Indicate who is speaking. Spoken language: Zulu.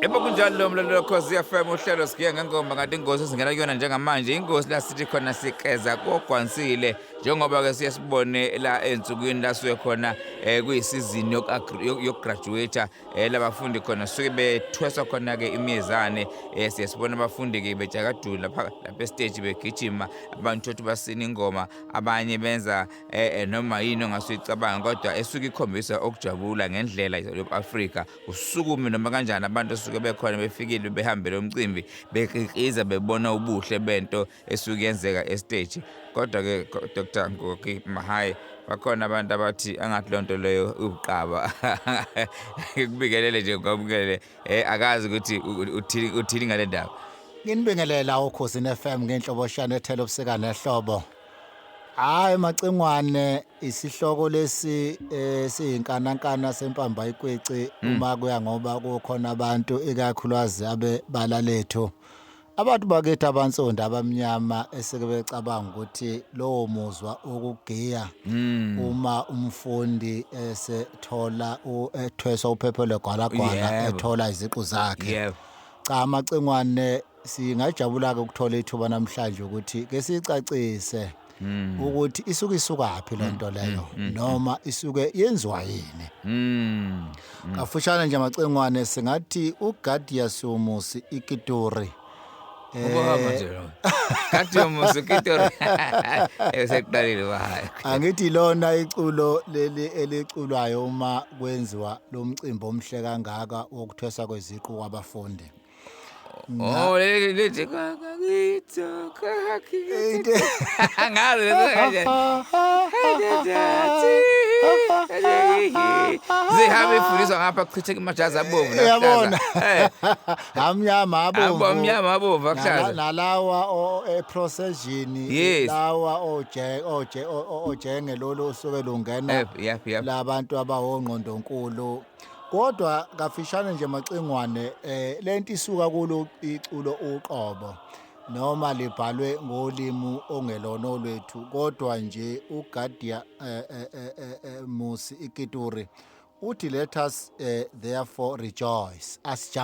Speaker 1: Yebo, kunjalo mlalelo Khosi FM, uhlelo sigiya ngengoma. Kanti ingosi esingena kuyona njengamanje, ingosi la sithi khona sikeza kogwansile, njengoba ke siye sibone la ensukwini la suke khona kuyisizini yokugraduate labafundi khona suke bethweswa khona ke imiyezane. Siye sibone abafundi ke betshakadula lapha estage, begijima, abantu thothi basina ingoma, abanye benza noma yini ongasuyicabanga, kodwa esuke ikhombisa ukujabula ngendlela yobu-Afrika. Usukume noma kanjani, abantu esuke bekhona befikile behambele umcimbi, bekikliza bebona ubuhle bento esuke yenzeka estage. Kodwa-ke Dr Ngoki Mahaye, bakhona abantu abathi angathi lonto leyo ubuqaba. Ngikubikelele nje, ngikubikele, akazi ukuthi uthini ngale ndaba.
Speaker 2: Nginibingelela Okhosini FM ngenhloboshana ethela ubusika nehlobo. Hayi macingwane, isihloko lesi siyinkanankana sempamba ikwici uma kuya, ngoba kukhona abantu, ikakhulukazi abe balalethu, abantu bakithi abansundu, abamnyama, eseke becabanga ukuthi lowo muzwa ukugiya uma umfundi esethola ethweswa uphepho lwegwalagwala, ethola iziqu zakhe. Cha macingwane, singajabula ke ukuthola ithuba namhlanje ukuthi ke sicacise ukuthi isuke isukaphi lento leyo noma isuke yenziwa yini. Kafushane nje macingwane, singathi uGadius Musi Ikituri.
Speaker 1: Ukuhamba nje lo. Kathi yomusikitori. Sekuqalile wahayi.
Speaker 2: Angithi lona iculo leli eliculwayo uma kwenziwa lo mcimbi omhle kangaka wokuthweswa kweziqu kwabafundi.
Speaker 1: Oh, leli lithi kwakitho kwakitho. Ngazi leso kanjani. Zihambe ifundiswa ngapha, kuchitheka imajazi abomvu.
Speaker 2: Uyabona? Amnyama, abomvu.
Speaker 1: Amnyama, abomvu, akuhlaza.
Speaker 2: Nalawa e-procession, lawa oje ojenge lolu osuke lungena labantu abawongqondonkulu. Kodwa kafishane nje macingwane, lento isuka kulo iculo uqobo, noma libhalwe ngolimi ongelona olwethu, kodwa nje uGadia Musi Ikituri uthi, "Let us therefore rejoice," asijabule.